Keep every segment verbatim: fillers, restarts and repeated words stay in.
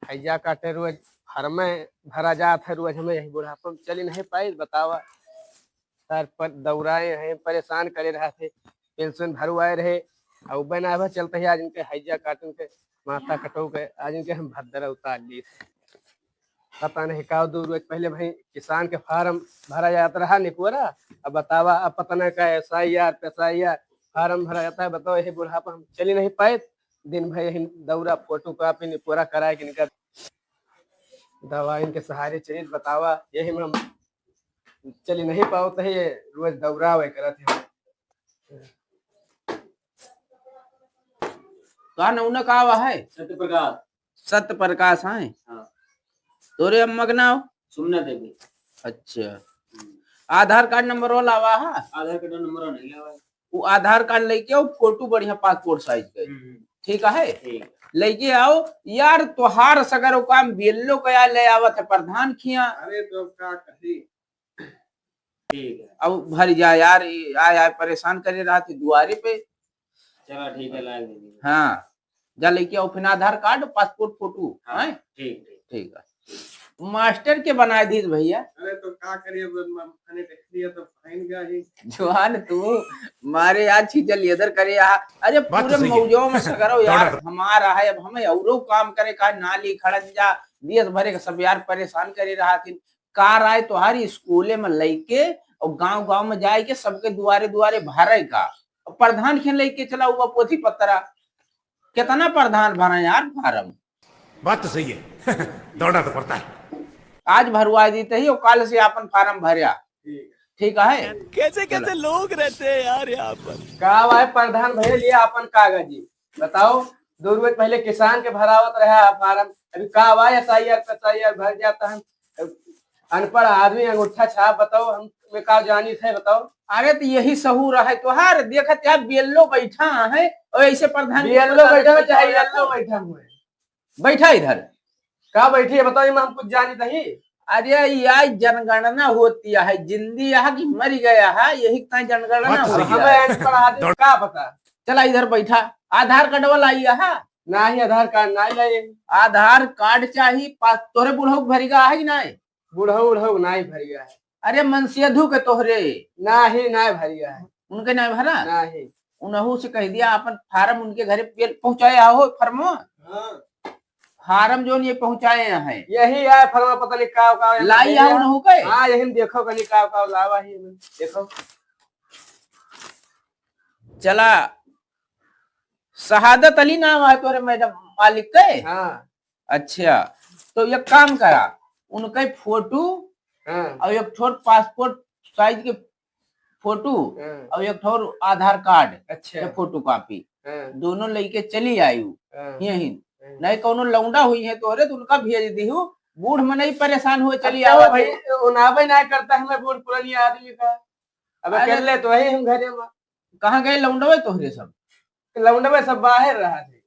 हैजा काटे रोज, फार्म में भरा जात है रोज, हमें यही बुढ़ापा में चली नहीं पाई, बतावा। सर पर दौड़ाए हैं, परेशान करे रहा थे, पेंशन भरवाए रहे, और बना भर चलते ही आज इनके हैजा काटन के, माथा कटो के, आज इनके हम भद्दर उतार ली। पता नहीं का, दो रोज पहले भाई किसान के फार्म भरा जात रहा निकोरा, अब बतावा, अब पता नहीं का S I R, P S I R form भरा जाता है, बताओ, यही बुढ़ापा हम चली नहीं पाए, दिन भर यही दौरा, फोटो कॉपी निकोरा कराए के इनका दवाई इनके सहारे चलित, बतावा, यही में हम चली नहीं पावत है, ये रोज दौरा वे करत है। का नौना का आवा है? सत्य प्रकाश। सत्य प्रकाश है? हाँ। तोरे अम्मा के नाव? सुमना देवी। अच्छा। हम्म। आधार कार्ड नंबर वाला आवा है? आधार कार्ड नंबर वाला नहीं आवा है। वो आधार कार्ड लेके आओ, फोटो बढ़िया पासपोर्ट साइज के। हम्म। ठीक है? ठीक। लेके आओ। यार, तोहार सगरो काम बियल्लो कया ले आवत है प्रधान खिया। अरे, तो का कही? ठीक है। अब भर जा यार, ये आय, आय परेशान करे रहा थी दुआरे पे। चला, ठीक है, ला देंगे। हाँ, जा लेके आओ फिर आधार कार्ड, पासपोर्ट फोटो। हाँ, हैं? ठीक, ठीक। ठीक है। मास्टर के बनाए दीस भैया। अरे, तो का करिए, बस म-, मैंने देख लिया तो फाइन गया ही। जवान तू मारे यार, छींचा लेदर करे यार। अरे, बात तो पूरे सही है। मौजों में सगरो यार, दौड़ा। हमारा है, अब हमें औरो काम करे का, नाली खड़न जा, देश भरे के सब यार परेशान करे रहा थी। का राय तोहारी, स्कूले में लइके और गांव गांव में जाए के सबके दुआरे दुआरे भरे का, और प्रधान खेन लइके चला हुआ पोथी पत्रा, कितना प्रधान भरा यार फार्म। बात तो सही है। दौड़ना तो पड़ता है। आज भरवा देते ही और काल से अपन फार्म भरया। ठीक है। कैसे कैसे चलो। लोग रहते हैं यार यहाँ पर। का भाई प्रधान भैया, लिया अपन कागजी, बताओ, दो रोज पहले किसान के भरावत रहा है फार्म, अभी का हुआ, S I are, S I are भर जाता है, अनपढ़ आदमी अंगूठा छाप, बताओ, हम में का जानी थे, बताओ। अरे, तो यही सहूर है तोहार, देखत या बियल्लो बैठा है, और ऐसे प्रधान बियल्लो बैठा है, चाहे यल्लो बैठा हुआ है। बैठा इधर। का बैठी है, बताओ, इमा हम कुछ जानी नहीं। अरे, या जनगणना होती है, जिंदी है कि मर गया है, यही का जनगणना बात तो होती सही है। हमें अनपढ़ आदमी का पता। चला इधर बैठा, आधार कार्ड वाला आई है? नाही, आधार कार्ड नाही लाए। आधार कार्ड चाही, पास तोरे बुढ़ऊ भरिया है कि नाही? बुढ़ऊ, उढ़ऊ नाही भरिया है। अरे, मनसेधु के तोहरे? नाही, नाही भरिया है। उनके नाही भरा? नाही। उनहू से कह दिया, अपन फार्म उनके घरे पे पहुंचाया हो, फार्म? हाँ। फार्म जोन ये पहुंचाए हैं। यही है फार्म, पता नहीं का, का यहाँ लाई पे है है। उनहू के? हाँ, यही में देखो, कहीं का, का लावा ही में। देखो। चला, शहादत अली नाम है तोरे मैडम मालिक के? हाँ। अच्छा, तो एक काम करा, उनके फोटो हाँ। और एक ठोर पासपोर्ट साइज के फोटो हाँ। और एक ठोर आधार कार्ड अच्छा। के फोटो कॉपी हाँ। दोनों लेके चली आयु हाँ। यहीं। हाँ। नहीं कौनो लौंडा हुई है तोहरे तो उनका भेज दिहु, बूढ़ मनई परेशान हुए चली अच्छा, आवा भाई, थे। उनावे ना करता है, मैं बूढ़ पुरानी आदमी का। अब अरे अकेले तो वही हम घरे में। कहाँ गए लौंडवे तोहरे सब? लौंडवे सब बाहर रहा थे।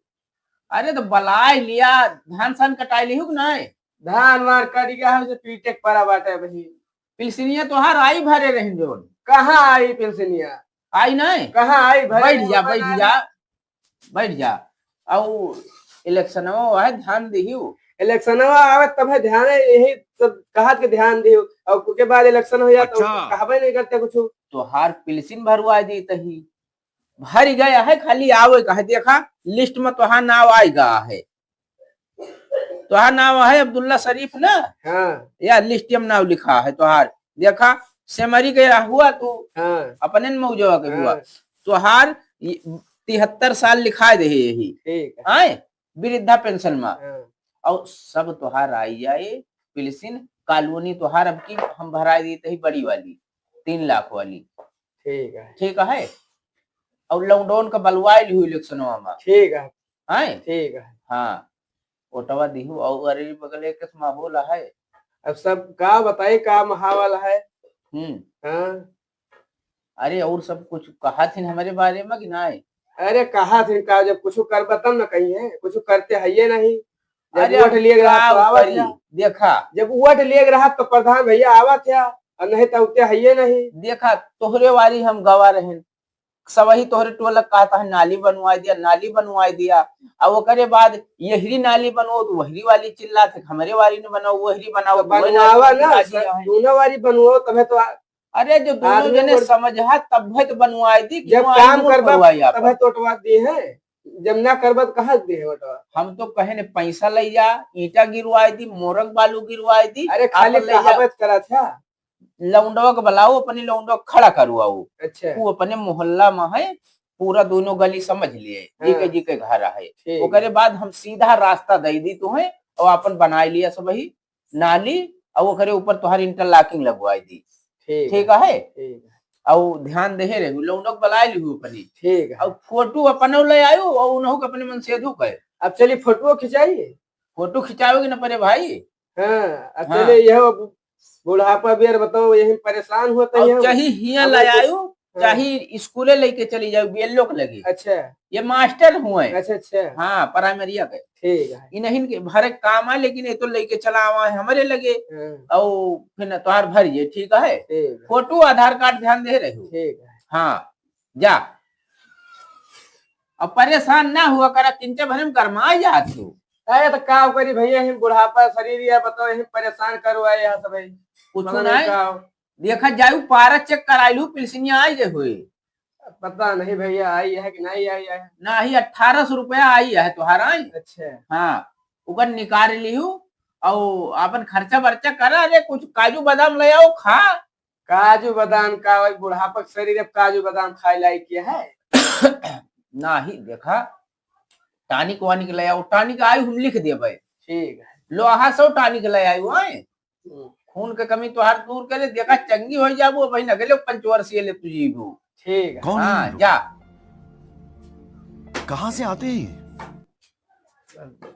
अरे तो बलाय लिया, धान सान कटाई लिहु कि नाय? धान वान कट गया है, से पीटे के परा बाटे बही। पिलसिनिया तोहार आई भरे रहिन जोन। कहाँ आई पिलसिनिया? आई नाय? कहाँ आई भरे बैठ जा, बैठ जा, बैठ जा। अउ इलेक्शनवा है, ध्यान दिहु। इलेक्शनवा आवे तब है ध्यान है, यही सब कहत के ध्यान दिहु। और के बाद इलेक्शन हो जाता, अच्छा। कहबे नहीं करते कुछ। तोहार पिलसिन भरवा दी तही। भर गया है, खाली आवे का है। देखा, लिस्ट में तोहार नाव आइ गया है। तोहार नाव है अब्दुल्ला शरीफ ना? हाँ। या लिस्ट में नाव लिखा है तोहार। देखा, सेमरी के हुआ तू, हाँ। अपने न मौजवा के हुआ। हाँ। तोहार ये तिहत्तर साल लिखा दे है यही। ठीक है। आए? वृद्धा पेंशन में। हाँ। और सब तोहार आई जाए, पिलसिन कॉलोनी तोहार अब की हम भराई दी तही बड़ी वाली, तीन लाख वाली। ठीक है। ठीक है। और लॉकडाउन का बलवाइल हुई इलेक्शनवा में। ठीक है। हैं? ठीक है। हाँ। ओटवा दिहु और अरे बगले के माहौल है। अब सब का बताई का माहौल है। हम्म। हाँ। अरे और सब कुछ कहा थिन हमारे बारे में कि नाय? अरे कहा थिन का, जब कुछ करबा तब न कही है, कुछ करते है ये नहीं। जब अरे वोट अब लिए रहा का तो आवत करी? है। देखा। जब वोट लिए रहा तो प्रधान भैया आवत है, और नहीं तो उते है ये नहीं। देखा, तोहरे वारी हम गवा रहन। सबही तोहरे टोला कहत है, "नाली बनवाए दिया, नाली बनवाए दिया।" अब ओकरे बाद यहरी नाली बनवाओ, तो वहरी वाली चिल्लात है, "हमरे वाली न बनाओ, वहरी बनाओ।" तो तो वही नाली बनवावा बनवा ना, दिया है। दोनों वाली बनवाओ, तबे तो आ-, अरे, जो दोनों आदमी जने बढ़- समझा, तब तो बनवाए दी, जब क्यों काम आदमी करबा, बनवाई आप? तबे तो ओटवा दी है, जब ना करबा, तो कहाँ दी है ओटवा? हम तो कहे ने, पैसा ले जा, ईंटा गिरवाए दी, मोरक बालू गिरवाए दी, अरे, खाली आपन ले जा। कहावत करत है। लौंडवा के बुलाओ, अपने लौंडवा के खड़ा करवाओ। अच्छा। वो अपने मोहल्ला में है, पूरा दोनों गली समझ लिए, जी के, हाँ। जी के घर है। ठीक। ओकरे बाद हम सीधा रास्ता दे दी तुम्हें, और अपन बनाए लिया सब ही नाली, और ओकरे ऊपर तुम्हारी interlocking लगवाई दी। ठीक ठीक है। है? ठीक है। और ध्यान देहे रहू, लौंडवा के बुलाए लिहू अपनी। ठीक है। और फोटो अपनो ले आयो, और उन्हों के अपने मन से दू कहे। अब चलिए, फोटो खिंचाइए। फोटो खिंचावे के न परे भाई। हाँ, अब हाँ। चलिए, यह बुढ़ापा भी यार बताओ, यही परेशान होता है और हम। चाहे हियाँ अब ले कुछ आयो, हाँ। चाहे स्कूले लेके चली जाओ, बियल्लो के लगे। अच्छा। ये मास्टर हुए। अच्छा, अच्छा। हाँ, प्राइमरिया के। ठीक है। इन्हीं के भरे काम है, लेकिन ये तो लेके चला आवा है हमरे लगे। हाँ। और फिर न तोहार भर ये, ठीक है? ठीक है। फोटो, आधार कार्ड ध्यान दे रहे हो। ठीक है। हाँ, जा। अब परेशान ना हुआ करा, किंचे भरे में गरमा जात हो। अरे तो का करी भैया, हम बुढ़ापा शरीर या बताओ, हम परेशान करो आए यहाँ सब है। कुछ पता नहीं नहीं। का हो। देखा जाऊ, पारा check कराई लू, पिलसिनिया आई गए हुए। पता नहीं भैया, आई है कि नहीं आई है। ना ही, अठारह सौ रुपया आई है तुम्हारा, आई? अच्छा। हाँ, ओकर निकाल लिहू, और अपन खर्चा बर्चा करा। अरे, कुछ काजू बादाम ले आओ, खा। काजू बादाम का, वही बुढ़ापा के शरीर अब काजू बादाम खाए लायक के है? ना ही, देखा, टॉनिक वानिक ले आओ, टॉनिक आई हम लिख देबे। ठीक है। लोहा सौ टॉनिक ले आयु आए। हम्म। खून के कमी तोहार दूर करे, देखा चंगी हो जाबू, अब न गले पंचवर्षीय ले तू जीबू। ठीक है। कौन है ये हाँ, लोग? जा। कहाँ से आते हैं ये?